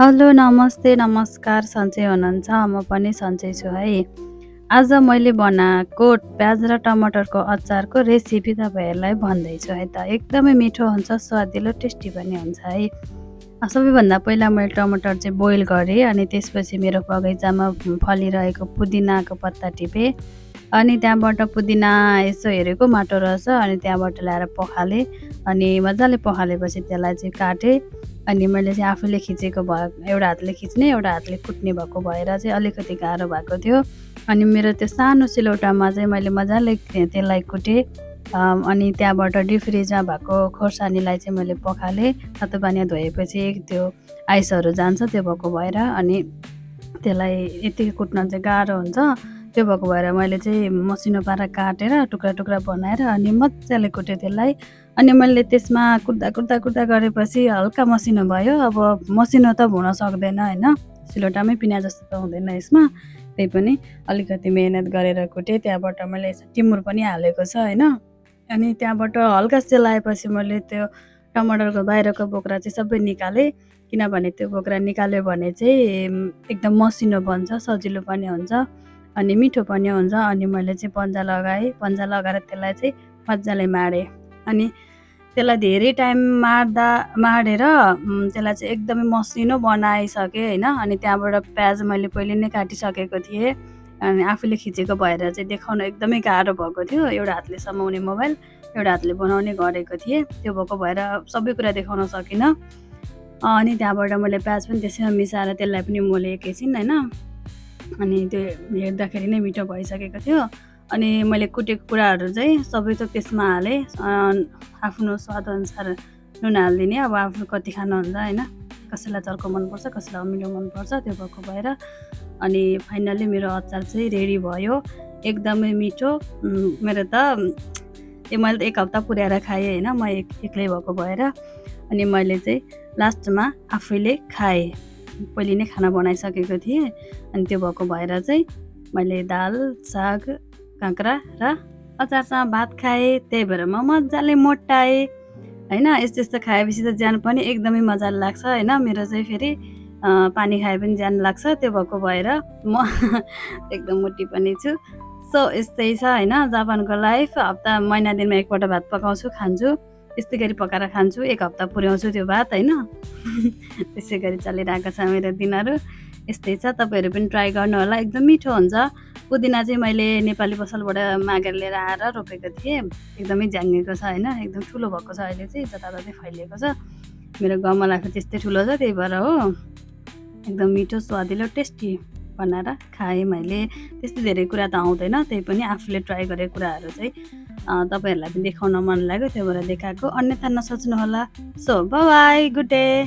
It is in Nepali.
हेलो, नमस्ते, नमस्कार। सन्चै हुनुहुन्छ? म पनि सन्चै छु है। आज मैले बनाएको प्याज र टमाटरको अचारको रेसिपी तपाईँहरूलाई भन्दैछु है त। एकदमै मिठो हुन्छ, स्वादिलो, टेस्टी पनि हुन्छ है। सबैभन्दा पहिला मैले टमाटर चाहिँ बोइल गरेँ अनि त्यसपछि मेरो बगैँचामा फलिरहेको पुदिनाको पत्ता टिपेँ। अनि त्यहाँबाट पुदिना यसो हेरेको माटो रहेछ अनि त्यहाँबाट ल्याएर पखालेँ। अनि मजाले पखालेपछि त्यसलाई चाहिँ काटेँ। अनि मैले चाहिँ आफूले खिचेको एउटा हातले खिच्ने एउटा हातले कुट्ने भएको भएर चाहिँ अलिकति गाह्रो भएको थियो। अनि मेरो त्यो सानो सिलौटामा चाहिँ मैले मजाले त्यसलाई कुटेँ। अनि त्यहाँबाट डिप फ्रिजमा भएको खोर्सानीलाई चाहिँ मैले पखालेँ। तातो पानीमा धोएपछि त्यो आइसहरू जान्छ त्यो भएको भएर। अनि त्यसलाई यति कुट्न चाहिँ गाह्रो हुन्छ, त्यो भएको भएर मैले चाहिँ मसिनो पारा काटेर टुक्रा टुक्रा बनाएर अनि मजाले कुटेँ त्यसलाई। अनि मैले त्यसमा कुट्दा कुट्दा कुट्दा गरेपछि हल्का मसिनो भयो। अब मसिनो त हुन सक्दैन होइन, सिलौटामै पिना जस्तो त हुँदैन यसमा। त्यही पनि अलिकति मेहनत गरेर कुटेँ। त्यहाँबाट मैले टिमुर पनि हालेको छ होइन। अनि त्यहाँबाट हल्का सेलाएपछि मैले त्यो टमाटरको बाहिरको बोक्रा चाहिँ सबै निकालेँ। किनभने त्यो बोक्रा निकाल्यो भने चाहिँ एकदम मसिनो बन्छ, सजिलो पनि हुन्छ अनि मिठो पनि हुन्छ। अनि मैले चाहिँ पन्जा लगाएँ। पन्जा लगाएर त्यसलाई चाहिँ मजाले माडेँ। अनि त्यसलाई धेरै टाइम माडेर त्यसलाई चाहिँ एकदमै मसिनो बनाइसकेँ होइन। अनि त्यहाँबाट प्याज मैले पहिले नै काटिसकेको थिएँ। अनि आफूले खिचेको भएर चाहिँ देखाउन एकदमै गाह्रो भएको थियो। एउटा हातले समाउने मोबाइल, एउटा हातले बनाउने गरेको थिएँ। त्यो भएको भएर सबै कुरा देखाउन सकिनँ। अनि त्यहाँबाट मैले प्याज पनि त्यसैमा मिसाएर त्यसलाई पनि मोलेँ एकैछिन होइन। अनि त्यो हेर्दाखेरि नै मिठो भइसकेको थियो। अनि मैले कुटेको कुराहरू चाहिँ सबै थोक त्यसमा हालेँ। आफ्नो स्वादअनुसार नुन हालिदिने, अब आफ्नो कति खानुहुन्छ होइन। कसैलाई चर्को मनपर्छ, कसैलाई अमिलो मनपर्छ, त्यो भएको भएर। अनि फाइनल्ली मेरो अचार चाहिँ रेडी भयो, एकदमै मिठो। मेरो त मैले त एक हप्ता पुर्याएर खाएँ होइन, म एक्लै भएको भएर। अनि मैले चाहिँ लास्टमा आफैले खाएँ, पहिले नै खाना बनाइसकेको थिएँ। अनि त्यो भएको भएर चाहिँ मैले दाल, साग, काँक्रा र अचारसँग भात खाएँ। त्यही भएर म मजाले मोटाएँ होइन। यस्तो यस्तो खाएपछि त ज्यान पनि एकदमै मजाले लाग्छ होइन। मेरो चाहिँ फेरि पानी खाए पनि ज्यान लाग्छ, त्यो भएको भएर म एकदम मोटी पनि छु। सो यस्तै छ होइन जापानको लाइफ। हप्ता महिना दिनमा एकपल्ट भात पकाउँछु, खान्छु। यस्तै गरी पकाएर खान्छु, एक हप्ता पुर्याउँछु त्यो भात होइन। त्यसै गरी चलिरहेको छ मेरो दिनहरू। यस्तै छ, तपाईँहरू पनि ट्राई गर्नु होला, एकदम मिठो हुन्छ। पुदिना चाहिँ मैले नेपाली पसलबाट मागेर लिएर आएर रोपेको थिएँ। एकदमै झ्याङ्गेको छ होइन, एकदम ठुलो भएको छ अहिले चाहिँ, जताततै फैलिएको छ। मेरो गमला फेरि त्यस्तै ठुलो छ, त्यही भएर हो एकदम मिठो, स्वादिलो, टेस्टी बनाएर खाएँ मैले। त्यस्तै धेरै कुरा त आउँदैन, त्यही पनि आफूले ट्राई गरेको कुराहरू चाहिँ तपाईँहरूलाई पनि देखाउन मन लाग्यो, त्यो भएर देखाएको। अन्यथा नसोच्नुहोला। So bye bye, good day.